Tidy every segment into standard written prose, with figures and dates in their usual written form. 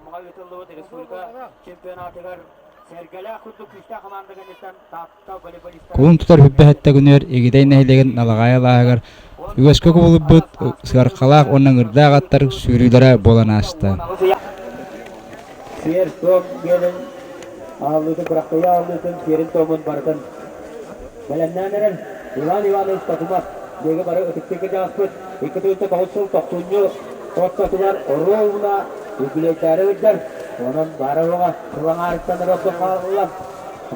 Аммаҕа ыытыллыбыт республика чемпионатыгар Сэргэлээх курдук күүстээх хамаанда кэнниттэн Таатта волейболистара Кулун тутар хүббэһэттэ күнүгэр Игидэй нэһилиэгин Налаҕаайы алааһыгар үгэскэ кубулуйбут сыархалаах уонна ыҥырдаах аттар сүүрүүлэрэ буолан ааста. Сиэр-туом диэнин ааллыытын, бырахтыйа ааллыытын, сиэрин-туомун барытын бэлэмнээн эрэр Иван Иванович Токумов биһиги бары ытыктыы кырдьаҕаспыт 2 9 сыл тохсунньу ортотугар оруобуна үбүлүөйдээри сылдьар. Онон баара-суоҕа сыл аҥаарыттан эрэ ордук хаалла.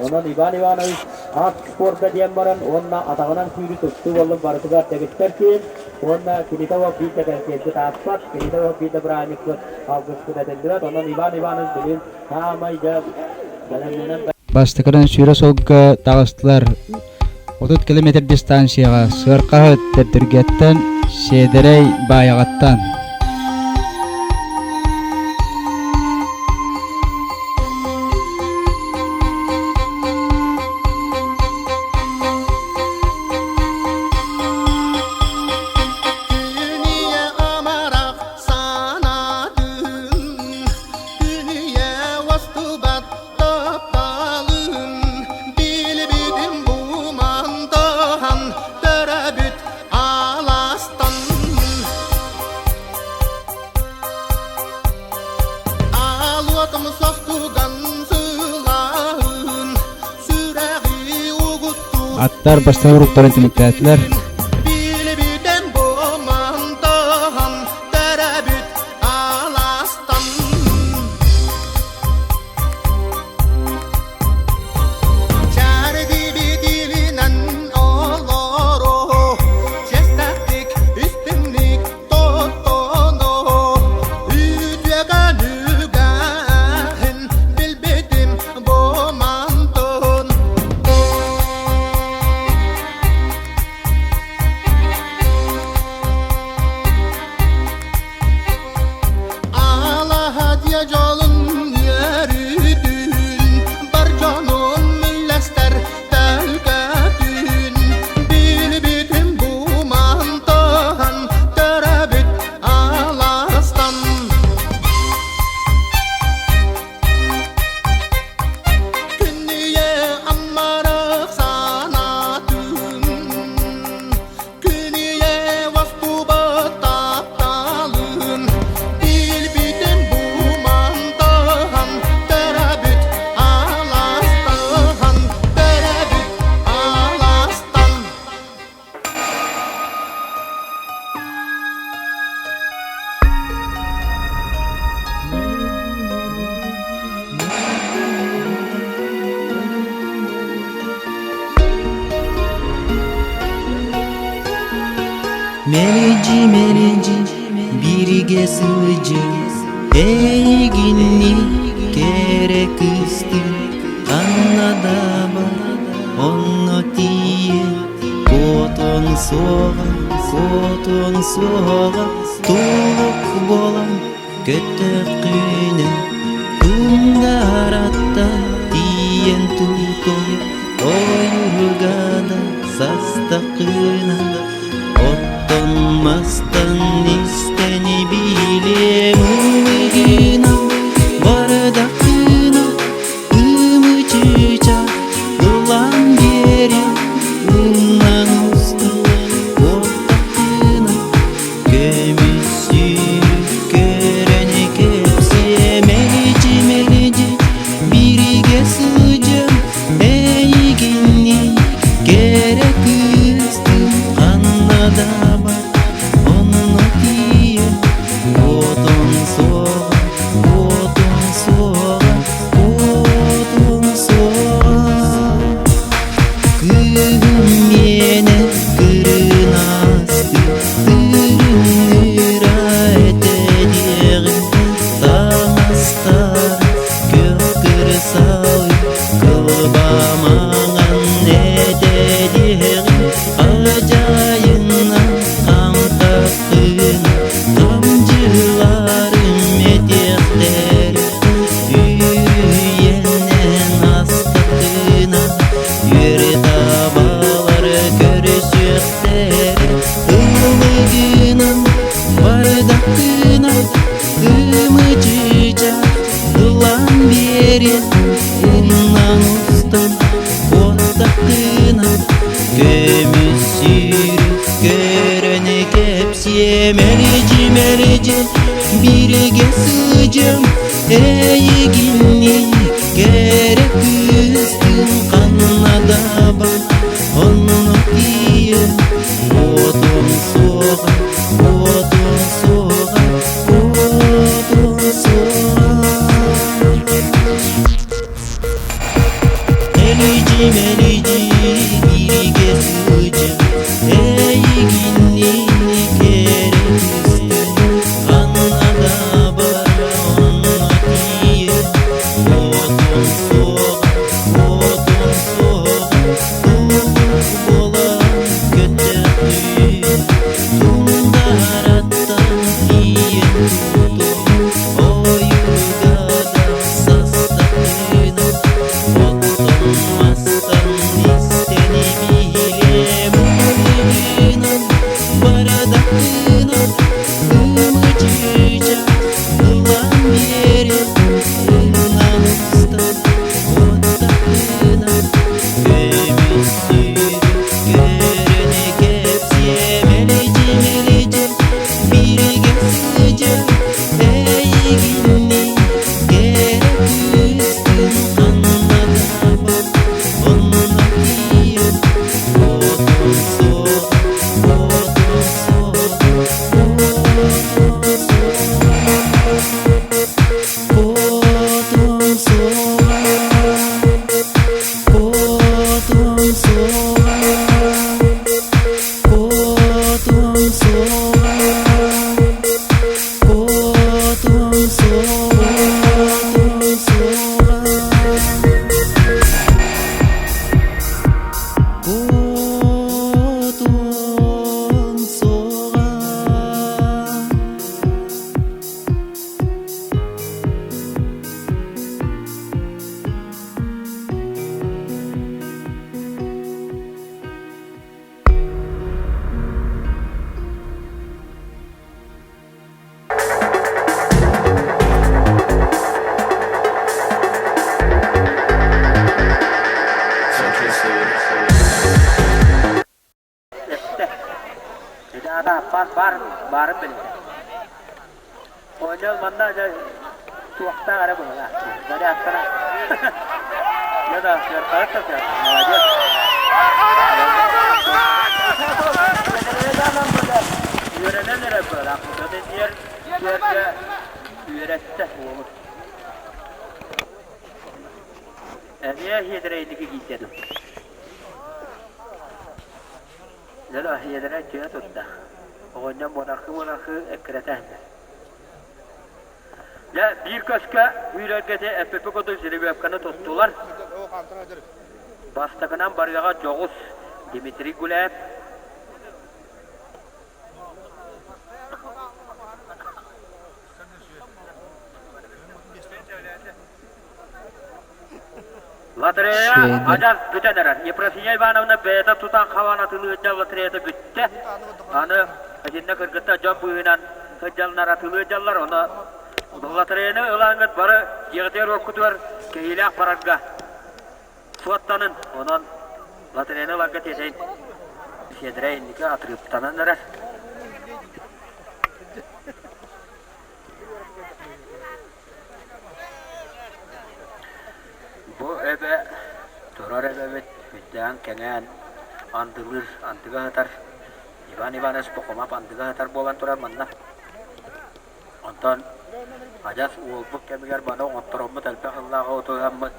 Онон Иван Иванович ат спорда диэн баран уонна атаҕынан сүүрүү тустуу буоллун барытыгар дэгиттэр киин уонна кинитэ уох биир да кэнсиэрбит ааспат, кинитэ уох биир да бырааһынньыкпыт алгыспыт этиллибэт. Онон Иван Иванович билигин саамай дьэ бэлэмнэнэн Бастакынан сүүрэ суолга таҕыстылар. 30 километр дистанцияҕа сыархаһыт Дэбдиргэттэн, Сиэдэрэй Баайаҕаттан. Күнүйэ амарах санаатын, күнүйэ уостубат тапталын билбитим бу мантан төрөбүт аластан. Алуотум состуган сылаһын, сүрэҕи угуттуур Аттар бастакы уруктарын түмүктээтилэр. Билбитим бу мантан төрөбүт аластан. Чэрдибитилинэн олоро, чэстээхтик үстүннүк тоттоно, үтүөгэн үгэһин билбитим бу мантан. Алаһа дьиэ дьолун үөрүүтүн, бар дьонун үллэстэр төлкөтүн, билбитим бу мантан төрөбүт алаастан. Күннүйэ аммарах санаатын, Күнүйэ уостубат тапталын, Билбитим бу мантан төрөбүт аластан, төрөбүт аластан. Мэлдьи, мэлдьи бииргэ сылдьыы, эйигинни кэрэ кыыстыы, ханна да бар, онно тиийэ, куотуоҥ суоҕа, куотуоҥ суоҕа, тулук буолан көтөххүнэ, тунгаратта тиийэн тутуо, ойуурга да састаххына, оттон мастан истэн билиэм ыллыгына, бардаххына, ымычыча ылан биэриэм, умнан устан куоттаххына, Көмүс көрөн кэпсиэ мэлдьи мэлдьи бииргэ сылдьан эйигинни кэрэ кыыстын ханна да бар онно. биэрэн Умнан устан куоттаххына Көмүс сүүрүк көрөн кэпсиэм Мэлдьи мэлдьи бииргэ сылдьыам Эйигинниин кэрэ кыыстыын ханна да бар Онно тиийэн уотун суоҕа, уотун суоҕа, уотун суоҕа. Мэлдьи мэлдьи бииргэ сылдьан Эйигинниин кэрэ кыыстыын ханна да бар онно тиийэн Уотун суоҕа, уотун суоҕа, туох буолан көттөхтүүн Тундараттан тиийэн тутум ойууга да састахтыына Оттон мастан истэни биһилиэм ылынан барадахтына ымычыча ылан биэрэн ылынан устан уоттахтына көмүс сүүрүк көрөн кэпсиэм элэдьи-мэлэдьи бииргэ сылдьан эйигинниин кэрэ кыыстыын ханна да бар онно тиийэн уотун суоҕа уотун суоҕа уотун суоҕа уотун суоҕа уотун суоҕа уотун суоҕа уотун суоҕа уотун суоҕа Уотун суоҕа. Эттэ. Ити аата баар, баарын билбитэ. Оонньоон манна дьэ туохтаах эрэ быһыылаах. Зарядкана. Дьэ да, сыаркаҕыт да сыарка. Молодец. Үөрэнэн эрэ быһыылаах. Дьон иннигэр үөрэттэ уолу. Эмиэ хиэдэрэйдики киирдэ дуу. Дьэ, ийэлэрэ дьиэ турда. Оҕонньор муонархыы-муонархыы эккирэтэ иһэр. Дьэ, биир көскө үүрэргэтэ эппиппит курдук жеребьевканы туттулар. Бастакынан барыаҕа дьоҕус Дмитрий Гуляев. Лотерея адьас бүтэн эрэр. Ефросинья Ивановна бэйэтэ тутан-хабан атылыырдьа лотереята бүттэ. Аны итиннэ кыргыттар дьон быыһынан сылдьаллар атылыырдьаллар. Ону лотереяны ылаҥҥыт бары дьиэҕитигэр уоккутугар кэһиилээх барарга суоттанын. Онон лотереяны ыларга тиэтэйин. Сиэдэрэй инники атырыыптанан эрэр. Бу эбэ турар эбэбит үрдээн кэҥээн андылыыр, андыга сытар Иван Иванович Пахомов андыга сытар буолан турар манна. Онтон адьас уолбут кэмигэр маны оҥоттороммут элбэх ыллааҕы отуһаммыт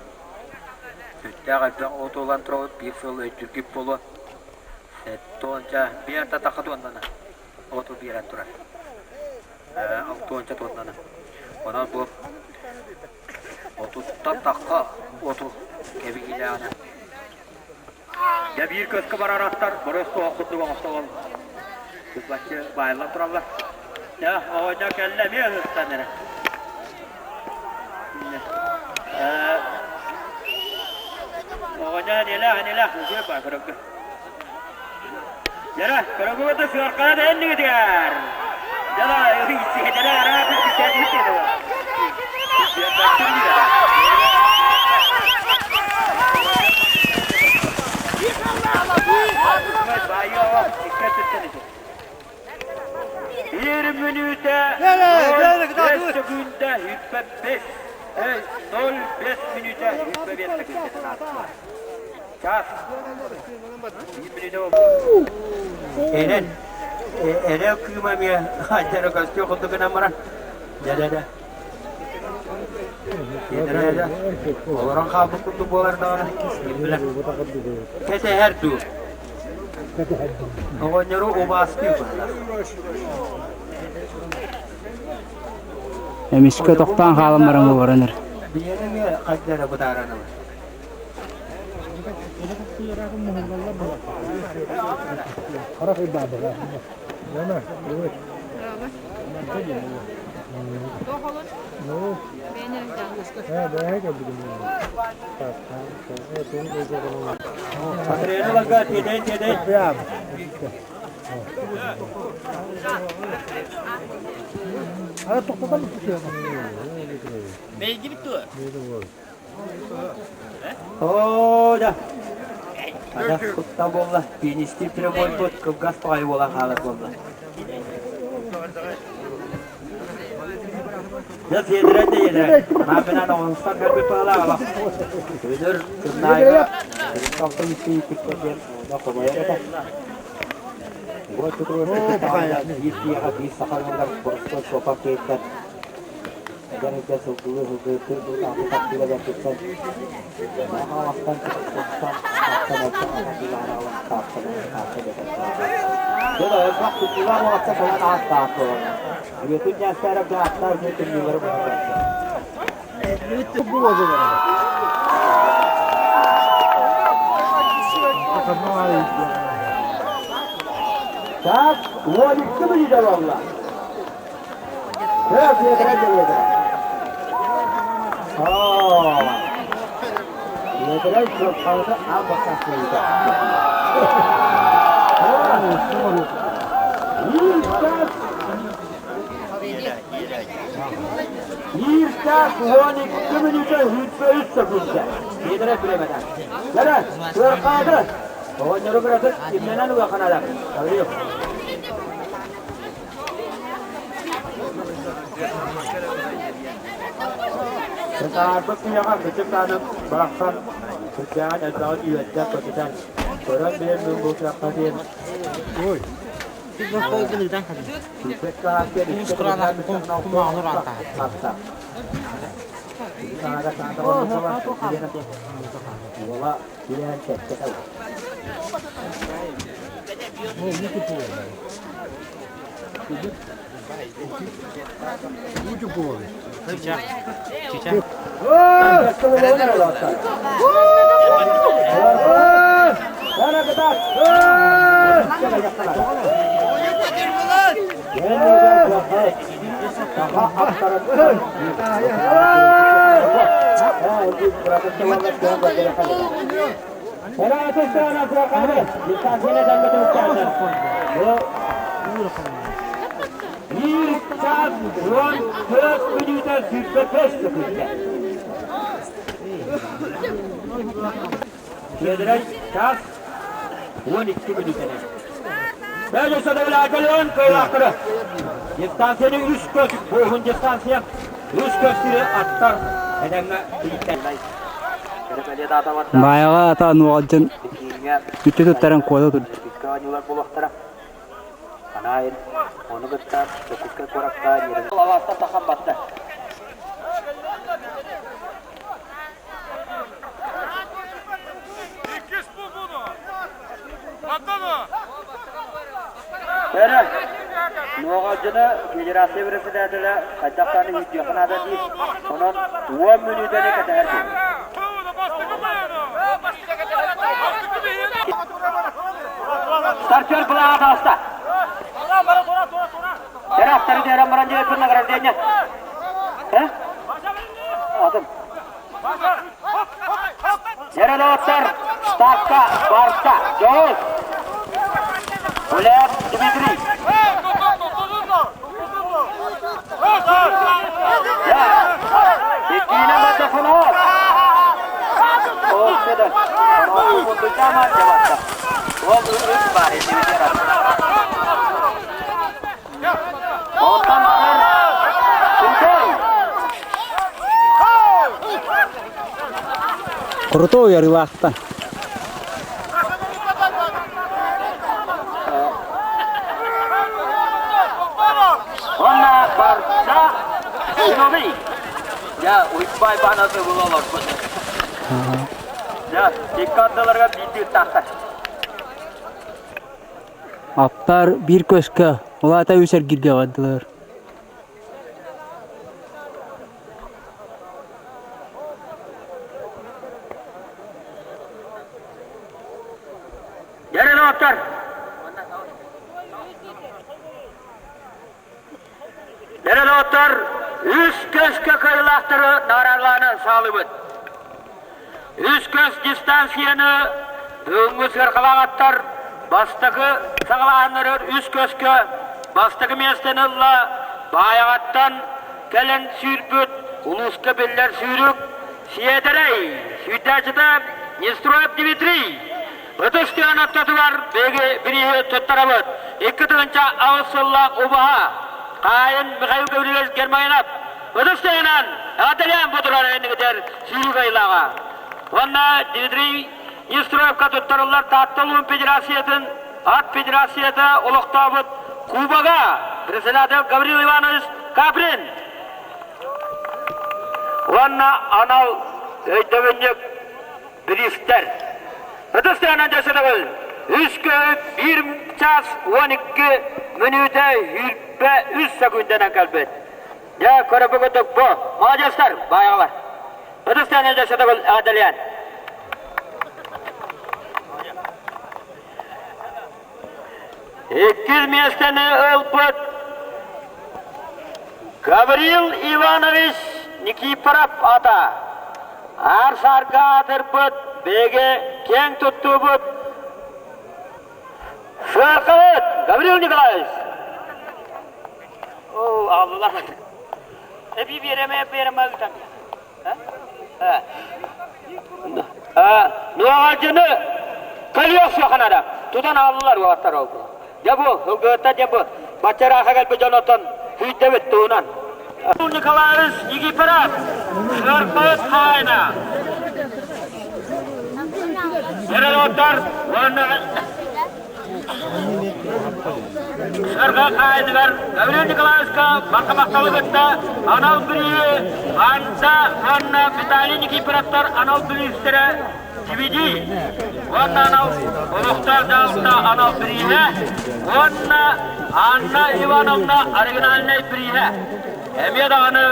сүрдээх элбэх оту ылан турабыт биир сыл өйдүүргүт буолуо. Сэттэ биир татахха туоннана оту биэрэн турар. Алтуонча туоннаны. Онон бу отуттан тахха оту кэбиһиилээҕинэ. Дьэ биир көскө барар аттар боруос курдук оҥостолон баччы баайыллан тураллар. Дьэ оҕонньор кэллэ эмиэ ыһыктан эрэ. Оҕонньор эниэлээх эниэлээх үчүгэй баа көрөргө. Дьара, көрөгүбүтү сыаркаҕа дэһэннигитигэр. Дьара, сиэтэлэ араатын кистээтибит диэтэ. сөкүүндэ 25, 05 мүнүүтэ 25 сөкүүндэтин аастылар. Час. Биир мүнүүтэ буолбут. Эрэл, эрэл кыыма эмиэ хайдара көстүө курдук гынан баран. Дэ-дэ-дэ. Дэ-дэ-дэ. Олорон хаалбыт курдук буолар даҕаны. Ким билэр. Кэтэһэр дуу. Оҕонньору убаастыыр быһыылаах. Эмискэ тохтоон хаалан баран олорон эрэ. Биһиэнэ эмиэ хайда эрэ бытааран ылар. Патриоталарга тиэдэйин тиэдэйин. Оо, да. Ада куттал буолла. Финистиир прямой кылгас баҕайы буолан хаалар буолла. Дьэ, сиэдэрэй да иэдэрэй. Анаан-минээн оҥостон кэлбит баҕалаах ала. Өнөр Кыннаайга Алтан үстүү диэн хомойор этэ. Биир киһиэхэ биир саха ыаллар боростуой суоппар киһиттэн эдэр эргэ сылгылыы сылгыһыттыыр быытаахтыы тахсыыга бэрдиттэн Хаҥаластан тустан тахсан элбэх атыылаһан таахтан таахта дэтэр. Дьэ, элбэх тутуулаах уолаттар кэлэн ааттаах буолаллар. Үөтүн ньээстээрэ быһааттаах дьиэ тымныылары быһаарар. Так, 12 мүнүүтэ буолла. Өр биэдэрэ биэдэрэ. Оо. Биэдэрэ суоппалата аан бастаан кыайыыта. Биир чаас 12 мүнүүтэ 23 сөкүүндэ. Биэдэрэ бириэмэтэ. Дэрэ, сыархаады. Оҕонньору кыратык имнэнэн улаханалар. Гаврил. Сытаарбыт киһиэхэ кычык даҕаны барахсан сүрдээҕин элбэҕин үөрдэн-көтүтэн, көрөн биһин мин бу кыахха диэн Уола киэһэн кэпсэтэ Биир чаас 14 мүнүүтэ 25 сөкүүндэ. Федераль чаас 12 мүнүүтэнэн. Бэйэ садабылаакалыан кыйлаахтары. Дистанцияны үс көс, буоһун дистанция үс көс сири аттар эдэҥҥэ тиийдэллэй. Баайаҕа ата нуоҕалдьын үтү туттаран куота турда. Оонньуулар буолуохтара. Анаайын, ону кытта Дьокуускай куоракка Алаастан тахан батта. Эрэ, Нуоҕалдьыны федерация председателэ хайдах даҕаны үүрдүөххэ наада диир. Онон 10 мүнүүтэни кэтэһэр киһи. Стартер былааҕа таҕыста. Эрэ аттары түһэрэн баран диэбиппин награждение. Э? Атын. Эрэ доҕоттор, штабка барса, Дьоҕус! Гуляев Дмитрий. Иккиинэ Матафонов. Ол үс бар Онтон Синтэй. Крутой арыылаахтан. Уонна барда Синовий. Я уйбай банасы була олорбут. Я икки ардыларга биирдии ыттаахтар. Аптар биир көскө, улаата үс эргиргэ бардылар. Дьэрин Дьэрин үс көскө кыайыылаахтары наҕараадалааны саалыбыт. Үс көс дистанцияны бүгүҥҥү сыарҕалаах аттар бастакы саҕалааһыннарыгар үс көскө бастакы миэстэни ылла Баайаҕаттан кэлэн сүүрбүт улууска биллэр сүүрүк Сиэдэрэй сүүрдээччитэ Нестроев Дмитрий ытыс тыаһын ортотугар биһиги бирииһи туттарабыт. 2008 сыллаах убаһа Хаайын Михаил Гаврильевич Гермогенов ытыс тыаһынан эҕэрдэлээн бу турар иннигитэр сүүрүү кыайыылааҕа. Уонна Дмитрий Нестроевка туттарыллар Таатта улуун Федерациятын ат федерацията олохтообут Кубога председатель Гаврил Иванович Каприн уонна анал өйдөбүнньүк бириистэр. Ытыс тыаһынан дьэсэтэбил үс көһүт биир час 12 мүнүүтэ 23 секундэнэн кэлбит. Дьэ, көрөбүгүтүк бу. Молодецтар, баайаҕалар. Ытыс тыаһынан дьэсэтэбил эҕэрдэлээн. Иккис миэстэни ылбыт Гаврил Иванович Никифоров ата аар-саарга аатырбыт биһиги киэҥ туттуубут Сыаркабыт Гаврил Николаевич. Оо, ааллылар. Эби биэрэме биэрэме ыытан. Нуоҕалдьыны көлүөх суоханара тутан ааллылар уолаттар ол. Дьэ бу, ылгыһыттар дьэ бу, баччараха кэлбит дьон оттон күүттэбит туһунан. Николаевич Никифоров, Сыаркабыт хаайына. Эрэлоттар уонна Сырга хаайыныгар Гаврил Николаевичка барҕа махталы кытта анал бирииһи Анда уонна Виталий Никифоровтар анал бириистэрэ DVD уонна анал олохтоох дьаһалта анал бирииһэ уонна Анна Ивановна оригинальнай бирииһэ. Эмиэ даҕаны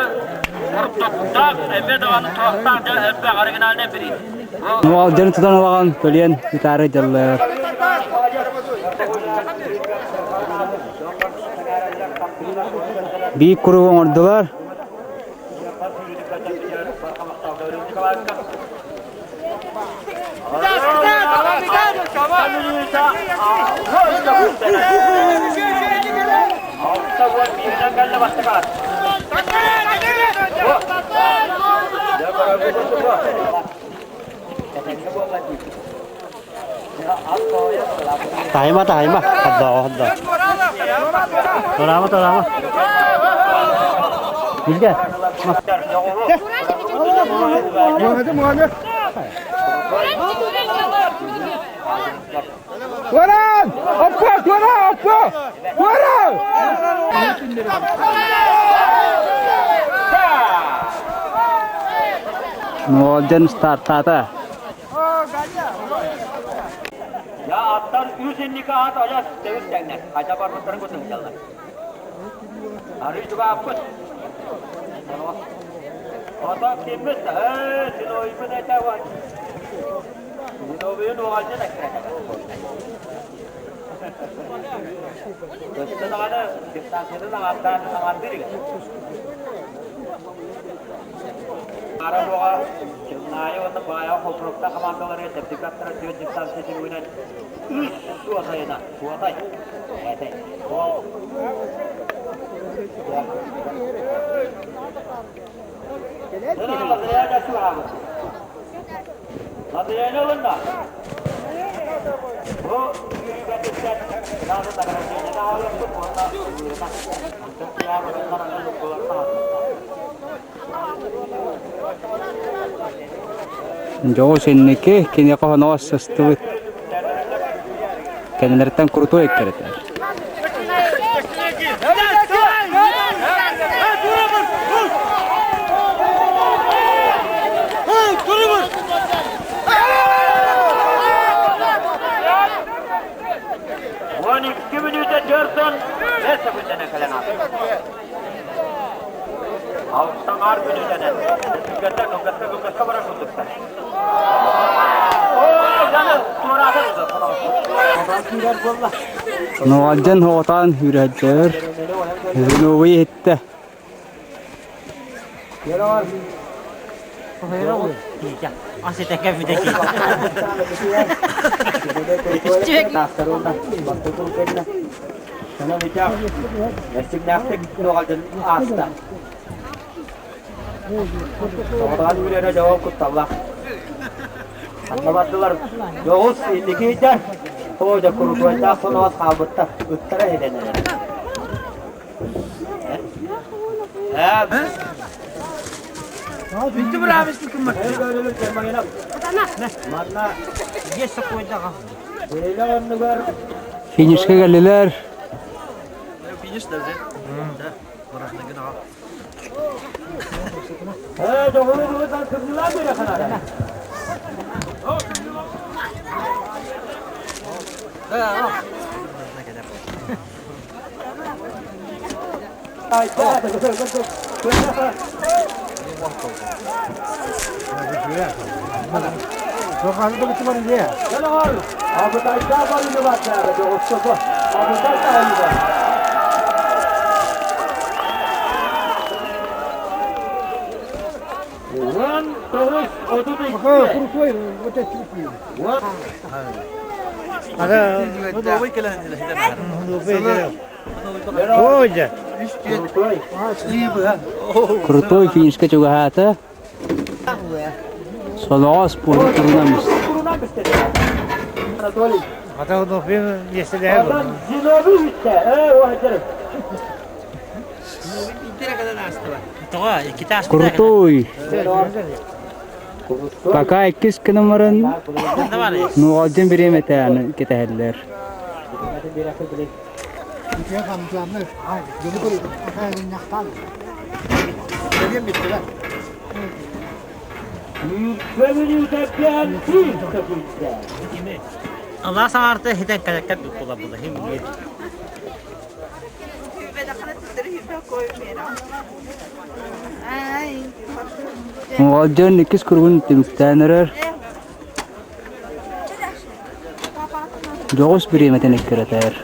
курдуктаах, эмиэ даҕаны туохтаах дьэ элбэх оригинальнай бириис. Алдьарын тутан алаҕан көлүөн ытаары дьаллар. Биир куругу оҥордулар. Таһыма, таһыма. Ходдоо, ходдоо. Тураама, тураама. Билге. Туоран! Оппо, туора, оппо! Туора! Нуолдьан стартаата. Я аттар үс инники аат ажас тэбис тэҥнэр. Хайда барбыттарын кутун дьаллар. Арый тугааппыт. Ото киммит? Ээ, синовийбын этэ вот. Синовийын уҕалдьын эккирэтэ. Өссө даҕаны дистанцияны аҥардаан аҥардыыр Аара буоҕа Чымнаайы уонна Баайаҕа холбоһуктаах хамаандаларыгар чэпчэки аттара түөрт дистанция түмүгүнэн үс суотайынан суотай этэй Ладыяны ылынна. Бу сүүрүүгэтиттэн сразу награждение аҕалыахпыт уонна онтон Дьоҕус инники киниэхэ хоноҕос сыстыбыт. Кэннилэриттэн крутой эккирэтэр. 12 мүнүүтэ төртөн бэс секунданы кэлэн ааста. Алтаҥаар мүнүүтэнэн кылгаска кылгаска кылгаска барар курдуктар. Нуолдьан оҕотоон үүрээччилэр Новый иһиттэ. Эрчимнээхтик нуоҕалдьын ааста. Соҕотоҕун үүрэрэ дьоҕо кутталлаах. Ханна бардылар? Дьоҕус инники ыйдар. Оо, дьэ курутуойдаах соноҕос хаалбыттар. Ыттара иһитэн эрэр. Финишка кэллилэр. Крутой финишка чугаһаата. Соноҕос пуһу турунан Крутой. Пока иккис гынан баран нуоҕалдьын бириэмэтэ кэтэһэллэр. Алаас аарта хитэн кэлэккэ була хим Нуоҕалдьын иккис куругун түмүктээн эрэр. Дьоҕус бириэмэтин эккирэтэр.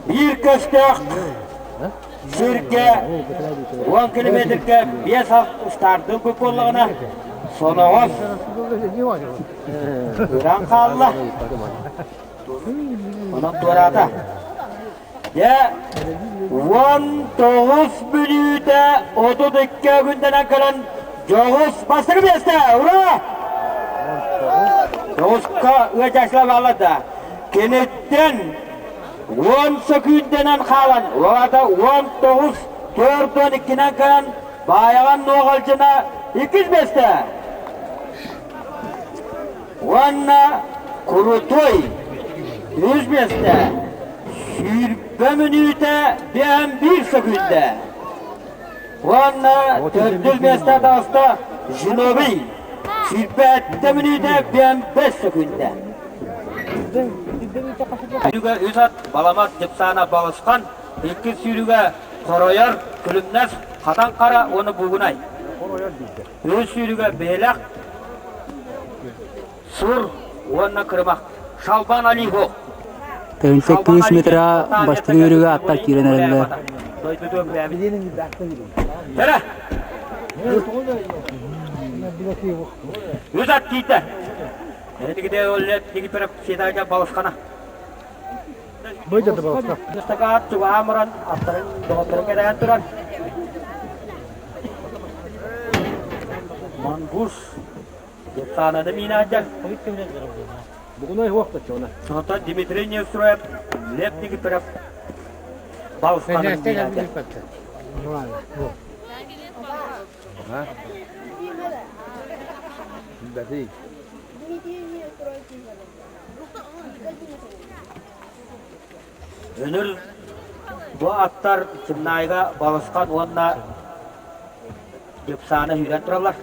Биир көстөөх сиргэ 10 километрга 5 устаардын көп буоллаҕына соноҕос ыран хаалла. Онон туораата. Дьэ, 19 мүнүүтэ 32 күндэнэн кэлэн дьоҕус бастакы миэстэ! Ура! Дьоҕуска ыадьааччылар бааллар да, киниттэн 10 сөкүүндэнэн хаалан, ол аата 19 4-12-нэн кэлэн Баайаҕан Нуоҕалдьына иккис миэстэ! Уонна крутой үс миэстэ 20 мүнүүтэ 51 сөкүүндэ. Уонна төрдүс миэстэ таҕыста Зиновий 27 мүнүүтэ 55 сөкүүндэ. Сүүрүгэ үс ат Баламат Дьыпсаана Балысхан, иккис сүүрүгэ Хоройор, Күлүмнэс, Хатан Хара уонна Буугунай. Үһүс сүүрүгэ Биһилэх, Сур уонна Кырымах. Шалбан Алиев. Тыһыынча күүс метра бастакы үөрүүгэ аттар киирэн эрэллэр. Кэрэ! Үс ат киирдэ. Бастакы чугаһаан баран аттарын доҕотторун кэтэһэн турар. Мангуш Саананы миинээддэр. Онтон Дмитрий Невстроев Лев Никифоров Балысханын миинээддэр. Өнөр бу аттар Чымнаайга Балысхан уонна Дьыпсаана сүүрэн тураллар.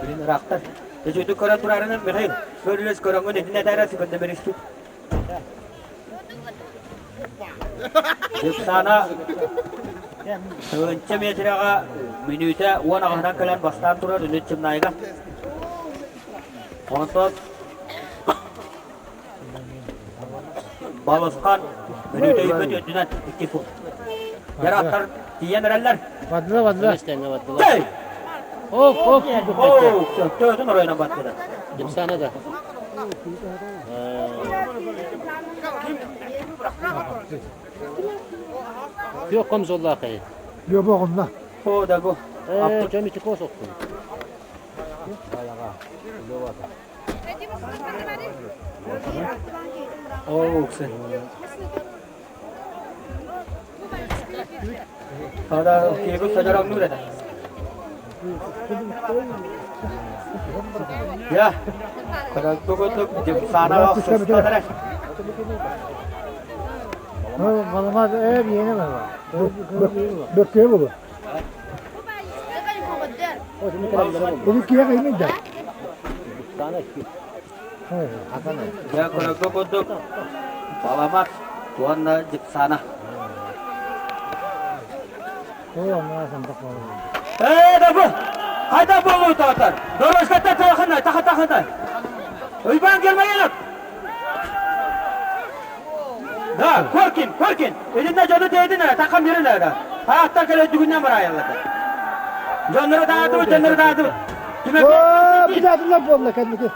Билин ыраахтар. Үчүгдүк көрөн турарынан Михаил, көрүлэс көрөҥҥүн итиннэ этээрэ сүкүндэмириспит. Дьыпсаана тыһыынча метрэҕэ мүнүүтэ 10 аҕыһынан кэлэн бастаан турар Үнүт Чымнаайга. Онтон Балысхан мүнүүтэ үүммүт үрдүнэн икки фут. Яраттар тиийэн эрэллэр. Бардыла, бардыла. Оп, оп. Төтүн оройунан баттыда. Дьыпсаана да. Күөх комзоллаах кайы. Любоҕунна. О, да бу. Ээ, чөм ити кос оттун. О, уксы. Ада киэбит садьараҥнуур этэ. Я, көрөлбүт дьыпсаана сыстан эрэ. Баламaz ev yeni var. Бөккүө буолу. Бу киһи кыймын да. Дьэ, көрөргө курдук Баламат уонна Дьыпсаана. Ээ, да бу! Хайда буолуу таатар? Дорожката тахына, таха тахына. Уйбаан Гермаянов! Да, Коркин, Коркин! Илинне дьону тиэйдин эрэ, тахан биэрин эрэ. Хааттар кэлэ дүгүннэн бараайаллар. Дьоннору даатыбыт, дьоннору даатыбыт. Оо, битаатылар буолла кэнники.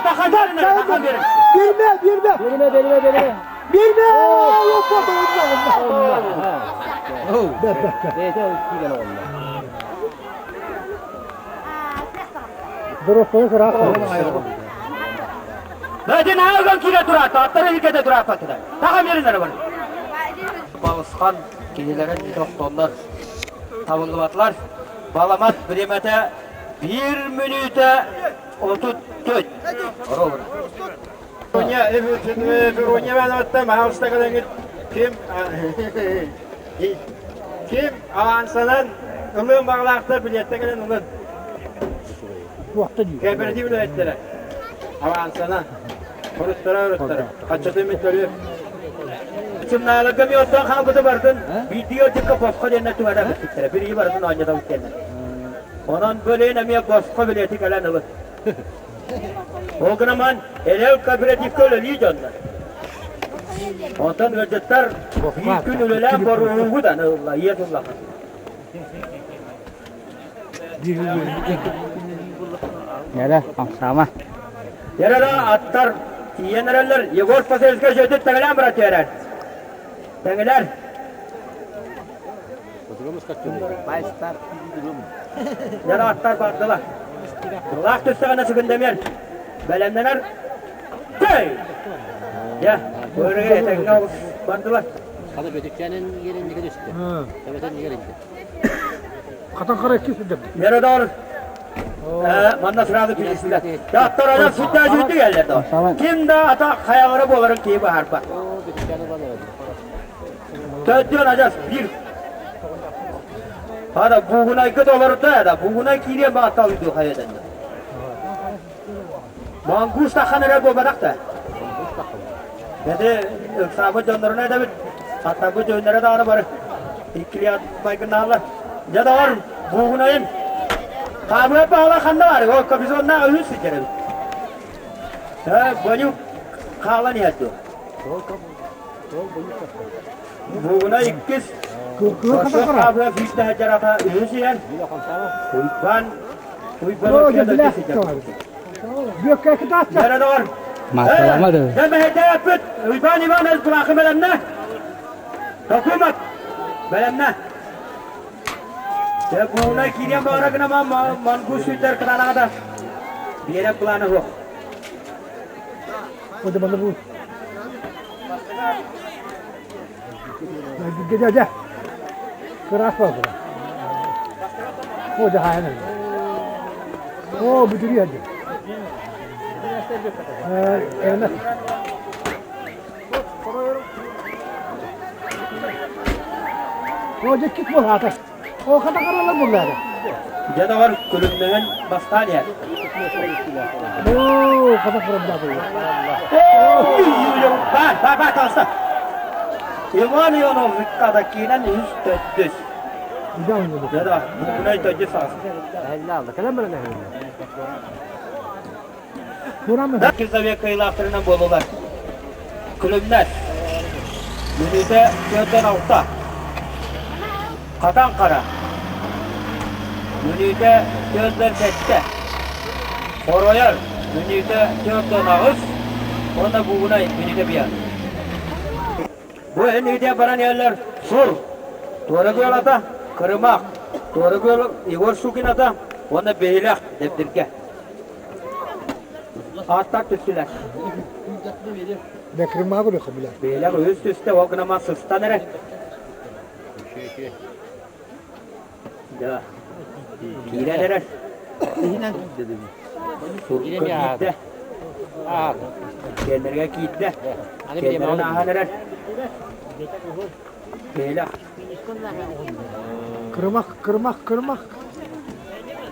Тахан биэрин эрэ, тахан биэрин. Биэрмэ, биэрмэ. Берме, берме, берме. Биэрмэ! Дороххойу кыраах. Бөтен ааҕан киирэ тураат, аттары илгэтэ турааппатыда. Тахан биэрин эрэ бар. Балысхан киһилэрин тохтоллор. Табыллыбатылар. Баламат бириэмэтэ биир мүнүүтэ 34. Ровно. Ким ким авансанан ылыан баҕалаахтар билиэттэ кэлэн ылын. Кооператив үлэһиттэрэ авансанан хоруттара оруттара хаччатын мин төлүөм. Чымнааларга миоттан хаалбыты бардын биирдии отчукка босхо диэннэр түһэрэ бүппүттэрэ. Бирии барытын оонньотобут диэннэр. Онон бөлүөн эмиэ босхо билиэти кэлэн ылын. Ол гынан Эрэл кооперативка үлэлии дьоннор. Онтон ыалдьыттар биир күн үлэлээн боруоһугу да ылла, ийэ тыллаха. Эрэ, хамсаама. Эрэ аттар тиийэн эрэллэр. Егор Посельскай сөтүт тэҥэлээн бара түһэрэр. Тэҥэлэр. Эрэ аттар бардылар. Лаах түстэҕинэ сүгүндэмиэр. Бэлэмнэнэр. Тей! Дьэ, бөрүгэ этэҥҥэ оҕус бардылар. Хана бөтүккэнин иэриннигэ түстэ. Төбөтөн иэринди. Хатан хара икки сүрдэр. Мирадор манна сразу перешли. Аттар ана сүттää сүүттü geldi. Ким да ата хаялары буоларын киһи баһарба. Төттүөн ажас bir. Hada бугунайгы доларда да бугунай киирен бааттал үйдү хаyadan. Монгуш тахан эрэ буолбатах да. Эти ыксаабыт дьоннорун этэбит. Хаттарбыт дьоннору даҕаны бары иккилият майгыннааллар. Дьэ доҕор, буугунайын. Хаамыа баала ханна бар? Ол капизоннаах үһүс сылдьар эбит. Э, Бонюк хаалан иһэр дуо? Буугунай иккис. Хаамыа фишта сылдьар ата үһүс иһэр. Уйбаан Уйбаан Дьэ доҕор. Маатталама да. Дьэ мэһэйдээппит. Уйбаан Иванович Кулаахы бэлэмнэ. Токумат бэлэмнэ. Дьэ бууна киириэн баҕара гына мангу сүүтэр кытаанаҕа да биэрэ плана суох. Дьэ, кыраас буолла. О, дьаһайан О, бүтүрү эрдим. Эмес. О, дьэ, кит буолаата. О, хата каралар буллаары. Дьэ доҕор, күлүмнэһэн бастаан иһэр. О, хата караллар Бар, бар, бар, таҕыста. Иван Иванов кадакинан үс төрдүс. Дьэ да, букунай төрдүс саас. Кирзавек кыайыылаахтарынан буоллулар. Күлүмнэс. Мүнүүтэ 46. Хатан Хара. Мүнүүтэ 47. Хоройор. Мүнүүтэ 48. Уонна Буугунай мүнүүтэ биэр. Бу эн үйдэ баран иһэллэр Сур, Туора Күөл ата, Кырымах, Туора Күөл Егор Шукин ата уонна Биһилэх Дэбдиргэ. Ааттар түстүлэр. Биһилэх үһүс түстэ, ол гынан сыстан эрэ. Да. Киирэн эрэр. Сурка киирдэ. Киэннэргэ киирдэ. Киэннэрин ааһан эрэр. Биһилэх. Кырымах, кырымах, кырымах.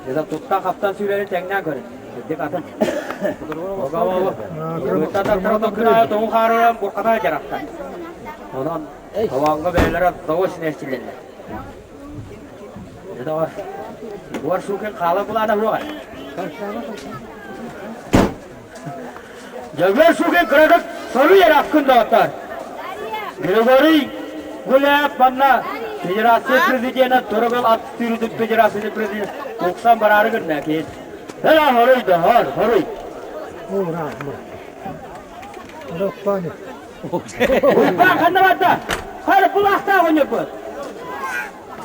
Это тутта хаптан сүүрэри тэҥнээн көрүн. Дик атын. Тоҕу хаарыран бурката жарахта. Онон Таваҥҥа бэйэлэрэ тоҕо синэрчиллэллэр. Буор Шукин хаала булаана суоҕа. Дьөгүөр Шукин кыратык соруй эрэ аккын доҕоттоор. Григорий Гуляев манна федерация президенэ Торогол ат сүүрүүтүн федерациятын президенэ уксан бараары гынна киһи. Эра хоруй да хор хоруй. Уйбаан ханна барда? Хары булаахтаах оонньорбут.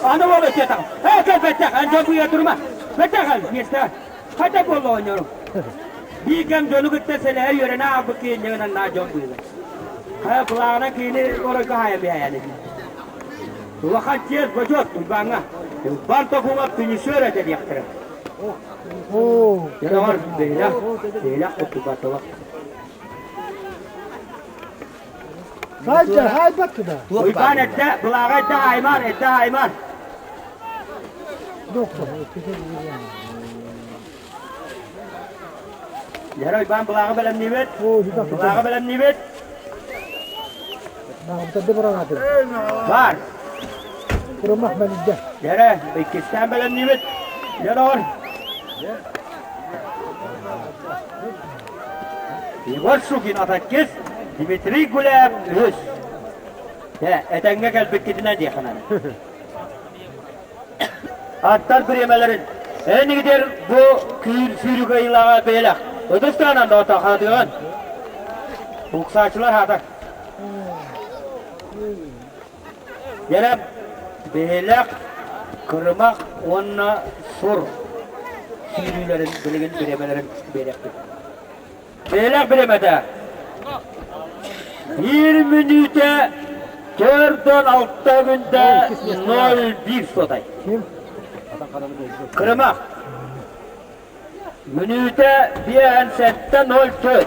Аны ол өтүөтэх. Ээ кэл бэттэх, эн дьон быыһа турума. Бэттэх эн миэстэ. Хайда буолла оонньорум? Биир кэм дьону кытта сэлэһэ үөрэнэ аалбыт киһинньэгинэн наа дьон быыла. Хайа былааҕына киини оройго хаайан биһэйэн Улахан чиэс бочуот Уйбааҥҥа. Уйбаан Токума финишер этэ диэхтэрэ. Дьэ доҕор, биһилэх, биһилэх куттубатылар. Хайда, хайбат туда. Уйбаан эрдэ, былааҕа эрдэ аймаар, эрдэ аймаар. Доктор. Дьэ, Уйбаан былааҕы бэлэмниибит. Былааҕы бэлэмниибит. Бар. Курумах мэлдьэ. Дьэ, иккистээн бэлэмниибит. Дьэ, доҕор. Егор Шукин атаккис, Дмитрий Гуляев үһүс. Дьэ, этэҥҥэ кэлбиккитинэн диэххинэн. Аттар бириэмэлэрин энигидер бу күүр сүүрүк айылааҕа бэйэлэх. Ытыстаанан да отахаатыган. Уксаачылар хаата. Дьэ, биһилэх, кырымах уонна сур сүүрүүлэрин билигин бириэмэлэрин биэриэхпит. Биһилэх бириэмэтэ биир мүнүүтэ 46 күндэ 0,1 сотай. Кырымах мүнүүтэ 57 04.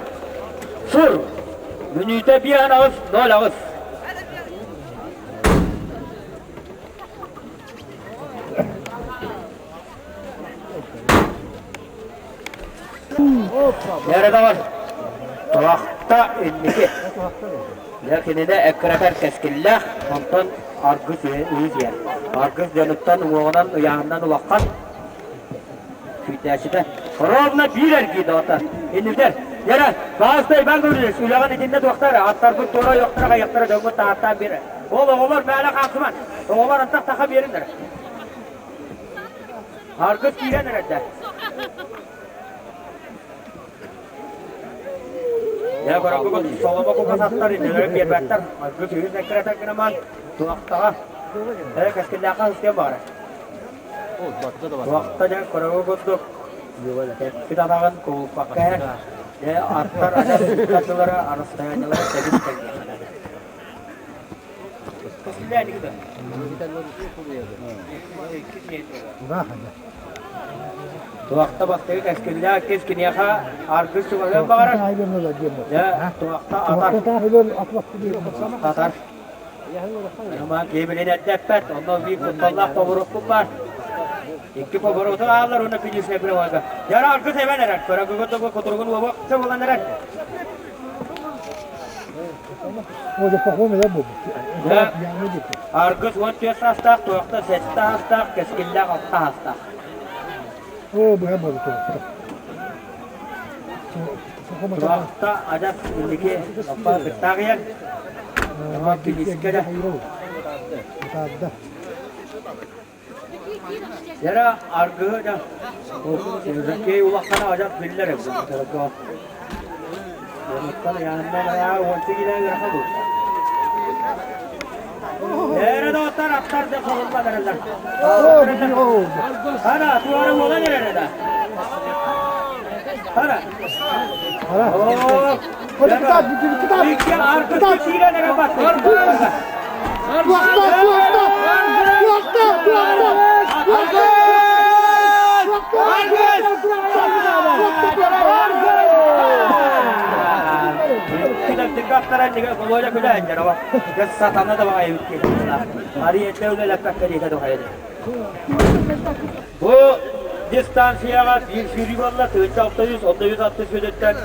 Сур мүнүүтэ 58 08. Дьэ доҕор, туохта инники. Дьэ кинини эккирэтэр кэскиллээх, онтон аргыс үһүс иһэр. Аргыс дьонуттан уҥуоҕунан ыйааһынынан улахан күүтээччитэ. Ровно биир эргии доҕоттор. Иннибитэр. Дьэрэ, Баастай Иван Гаврильевич, үлэҕин итиннэ туохтар, аттарбыт туора ойохторо хайахтара дьоҥҥут таһааттаан биэрэ. Ол оҕолор мээнэ хаамсыман, оҕолор антах таха биэриннэр. Аргыс киирэн эрэрдэ. Дьэ, көрөккүт, соломо кугас аттар иннилэрин биэрбэттэр. Аргыс үһүс эккирэтэр гынаман, туохтаҕа, эрэ кэскиллээххэ сыстыан баҕарар. Туохта дьэ көрөгү курдук, тэппит атаҕын кубулуппакка иһэр. Дьэ, аттар адьас ыккардылара, арастайаанньалара тэбис тэҥниэххэ наада. Туохта бастакы кэскиллээх кис киниэхэ аргыс чугаһыан баҕарар. Дьэ, туохта атар. Атар. Роман киһи эрдэппэт, онно биир кутталлаах повороппут баар. Икки повороту ааллар уонна финишнэй прямойга. Дьара аргыс эбэн эрэр, көрөгүгү тугу кутуругун уобук булан эрэр. Аргыс 14 саастаах, туохта сэттэ саастаах, кэскиллээх алта саастаах. Туохта адьас инники лаппа кыттаах иһэр. Кинискэ да. Яра аргыһы да Жакей улахана адьас биллэр эбит. Онуттан ыйааннан айаа уонча килэ ыарахан буолла. Эрэ доҕоттор аттар да соһуллан эрэллэр. Хана туора буолан эрэр да. Хана. Икки аргыс киирэн эрэ батты. Бу дистанцияҕа биир сүүрүү буолла, 1600, 660 мүнүүттэн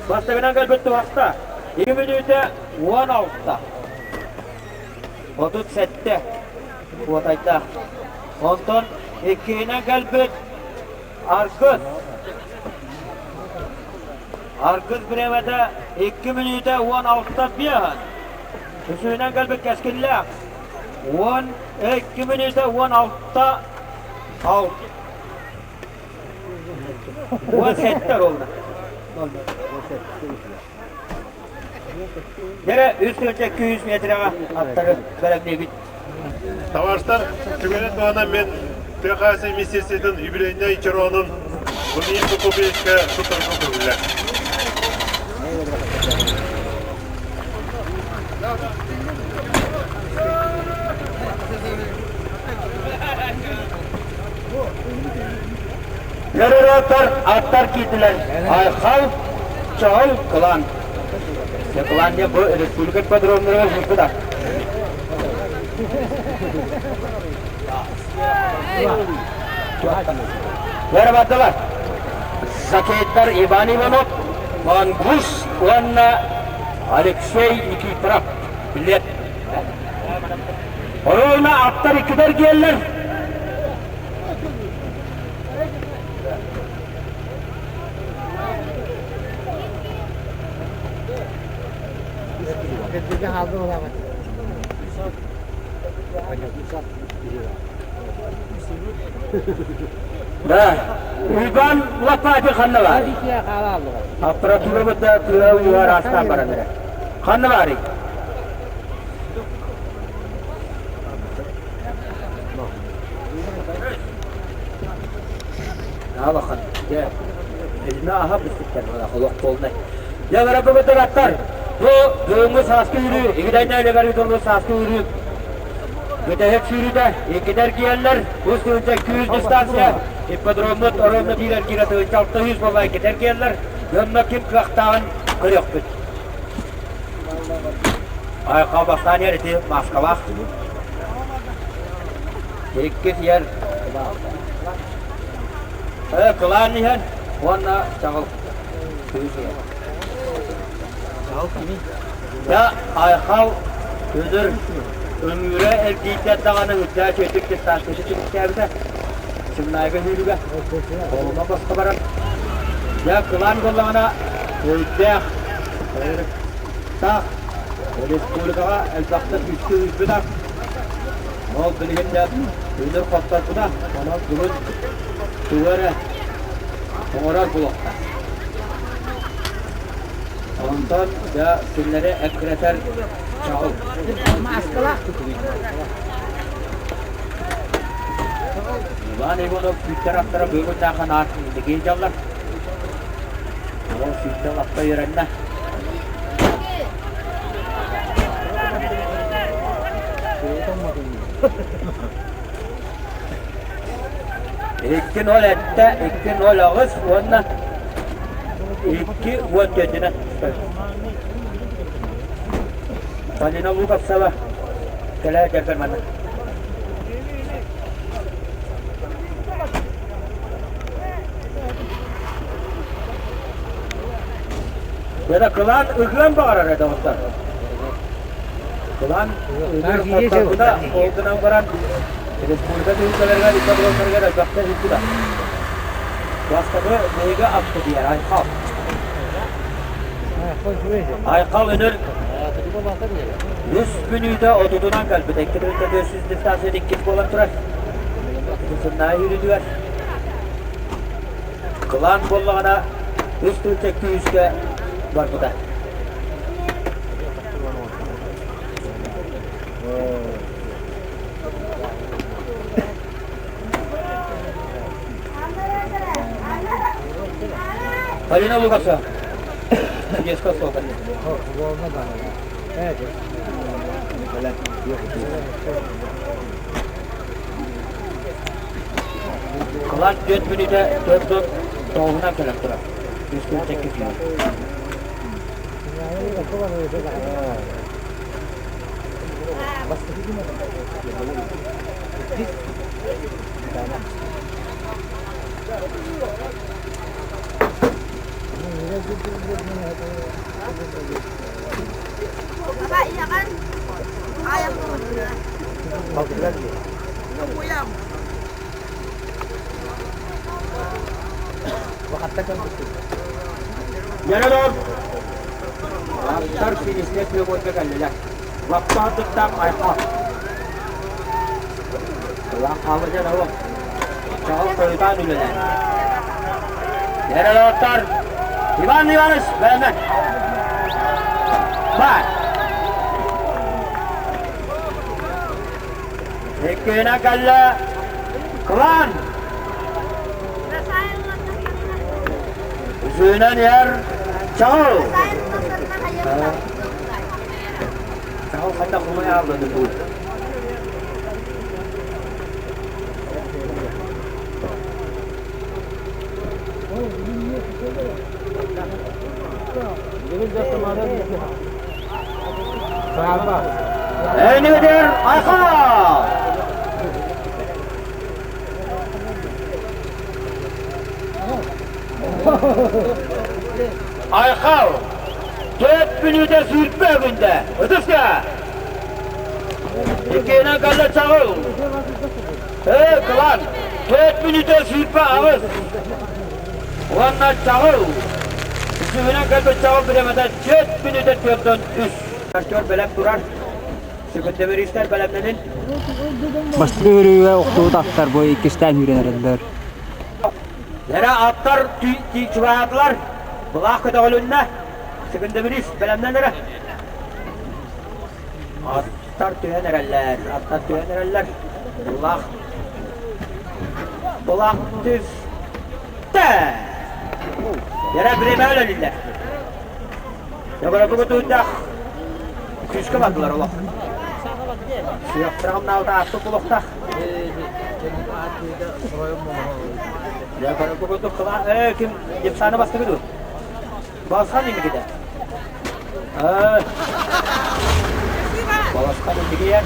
бастакынан кэлбит туһахта. 2 мүнүүтэ 16. 37 Куотайдаах. Онтон иккиһинэн кэлбит Аргыс. Аргыс бириэмэтэ 2 мүнүүтэ 16 биэһин. Үсүһүнэн кэлбит Кэскиллээх 12 мүнүүтэ 16 6. 17 ровно. Дьэрэ үс тыһыынча 200 метрэҕэ аттары бэлэмниибит. Табаарыстар, түгэнин туһанан мен тыа хаһаайыстыбатын министерствотын юбилейнай чороонун Владимир Прокопьевичка туттарыгын көрүллэр. Нөрөрөтөр аттар киирдилэр. Айхал, Чоҕул, Кылаан. Кылаан диэн бу республика ипподромнарыгар сылдьыбыта. Бары бардылар. Сакеттар Иван Иванов, Мангус уонна Алексей Никифоров. Билет. Оруолна аттар иккитэр киэллэр. Да, Уйбаан Лаппаати ханна баар? Аппаратура да тыа уйугар аастаан баран эрэ. Ханна баарый? Аалахан, дьэ, илинэ аһа бүспүттэр олох полнай. Дьэ, барабы аттар, бу бүгүҥҥү сааскы үүрүү, игидайна үлэгэр ыытыллыбыт сааскы үүрүү бүтэһик сүүрүүтэ иккитэ эргийэллэр, үс тыһыынча күүс дистанция, ипподроммут оруобуна биир эргиирэ тыһыынча 600 буолла иккитэ эргийэллэр, дьонно ким кыахтааҕын көрүөхпүт. Айхал бастаан иһэр ити маскалаах. Иккис иһэр кылаан иһэн уонна чаҕыл. Дьэ, Айхал Көдөр ыҥыыра эргийдэр даҕаны үрдээ үчүгэйдик дистанцияны түмүктээбитэ. Сымнаайга сүүрүгэ холума босхо баран. Дьэ, кылаан буоллаҕына өйдөөх, ырыктаах республикаҕа элбэхтэ күүскэ үүрбүт ат. Ол билигин да үнүр хотторбута, онон бүгүн тугу эрэ оҥорор буолуохтаах. Онтон дьэ кинилэри эккирэтэр чаҕыл. Иван Иванов сүүттэр аттара быыбырдаах анаат инники дьаллар. Ол сүүттэн лаппа үөрэннэ. 2-0 эттэ, 2-0 аҕыс уонна 2-10 төрдүнэн. Полина Луковцева кэлэ кэлбэр манна. Дьэ кылаан ыгыан баҕарар этэ оттон. Кылаан ыгыр хотторбута, ол гынан баран республика түһүлгэлэригэр ипподромнарыгар элбэхтэ ыыппыта. Бастакы биһиги аппытыгар Айхал. Айхал өнөр үс мүнүүтэ отутунан кэлбит. 2400 дистанция иккис буолан турар. Сыннаа үүрүтүгэр. Кылаан буоллаҕына үс тыһыынча күүскэ барбыта. Полина Лукаса. Чудеска сколько? Кылаан түөрт мүнүүтэ төрт уон тоҕуһунан кэлэн турар. Үс күн сэккис Дьэ, Аттар финишкэ требуйга кэллилэр. Лаппа ардыктаах айхал. Ылан хаалла дьэ норуот. Чаҕыл хойутаан үлэлээн. Дьэ, Иван Иванович бэлэмнэн. Баар. Иккиһинэ кэллэ Клан. Үсүһүнэн иһэр Чаҕыл. Чаҕыл хайдах умай ааллады дуу? Энигидер Айхал! Айхал! Төрт мүнүүтэ сүүрбэ күндэ! Ытыска! Иккиэнэ кэллэ чаҕыл! Ээ, кылан! Төрт мүнүүтэ сүүрбэ аҕыс! Уонна чаҕыл! Үсүһүнэн кэлбит чаҕыл бириэмэтэ түөрт мүнүүтэ түөртөн үс. Артёр бэлэм турар. Секундомеристэр бэлэмнэнин. Бастакы үрүүгэ охтубут аттар бу иккистээн үүрэн эрэллэр. Эрэ аттар чугаһаатылар. Былаах көтөҕүлүннэ. Секундомерист бэлэмнэн эрэ. Аттар түһэн эрэллэр. Аттар түһэн эрэллэр. Былаах Былаах түстэ. Эрэ бириэмэ өлөлүллэр. Дьөгөрөбүгү туйдах күүскэ бардылар олох. Сүөхтэрҕамнаабыта ааттык булуохтаах. Дьөгөрөбүгү кыла э ким Депсаны бастыгы дуу? Баласхан инниките. Баласхан инникиер.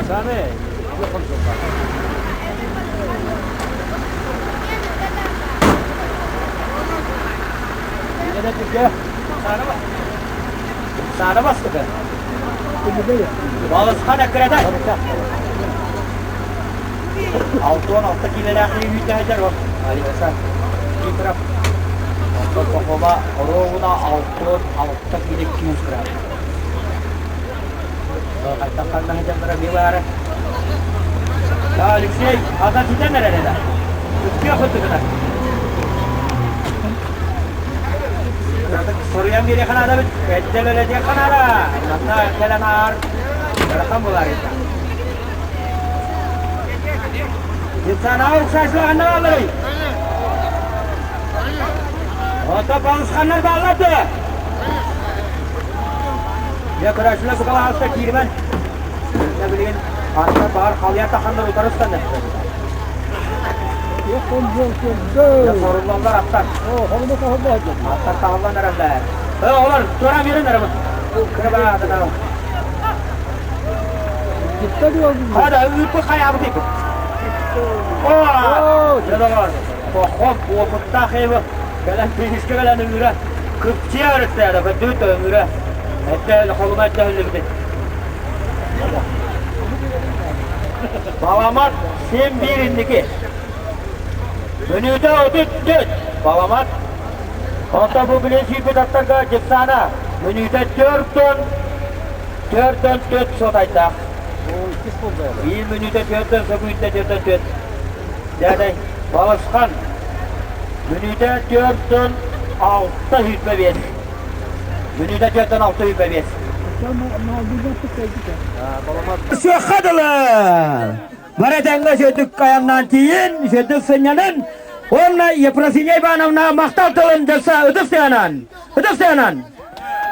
Саны. Саана бастыгы. Балысхан эккирэтэ. 66 киилэлээх үүтэ ол. Алиса Дмитров. Онтон Пахома оруобуна 66 киилэ 200 грамм. Хайдах ханна сылдьаллара эмиэ баара. Алексей, ата ситэн эрэр этэ. Үтүө кытыгына. Соруйан биэриэххэ наада эбит. Эрдэ үлэлэтиэххэ наада. Манна кэлэн аар ыарахан буолар этэ. Детсанаа уксаачылар ханна баалларый? Ото балысханнар бааллар дуо? Дьэ, көрөөччүлэр бу кылааска кииримэн. Дьэ, билигин аттар баҕар халыйа таханнар утары ыстаннар. Дьэ, соруллаллар аттар. Аттар таһыллан эрэллэр. Э, олор туора биэрэн эрэбин. Кыра баатына. Хада, ыыппыт хайаабыт ыыппыт. О, дьэ доҕор, поход уопуттаах эбит. Кэлэн финишкэ кэлэн ыҥыра кыпчыйа өрүттээтэ көтүт ыҥыра этэ холума этэ өллүбүтэ. Баламат сен биир инники. Мүнүүтэ 34. Баламат. Онтон бу билин сүүрбүт аттарга Дьыксаана мүнүүтэ 4 4 4 сотайдаах. Биир мүнүүтэ 4 сөкүүндэ 4 4. Дээдэй, Балысхан мүнүүтэ 4 6 25. Мүнүүтэ 4 6 25. Сүөххэ дылы! Бары этэҥҥэ үчүгэйдик айаннаан тиийин, үчүгэйдик сынньанын. Уонна Ефросинья Ивановна махтал тылын дьасса ытыс тыанан, ытыс тыанан.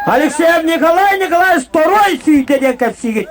Алексеев Николай Николаевич второй сүүрдэ диэн кэпсиигит.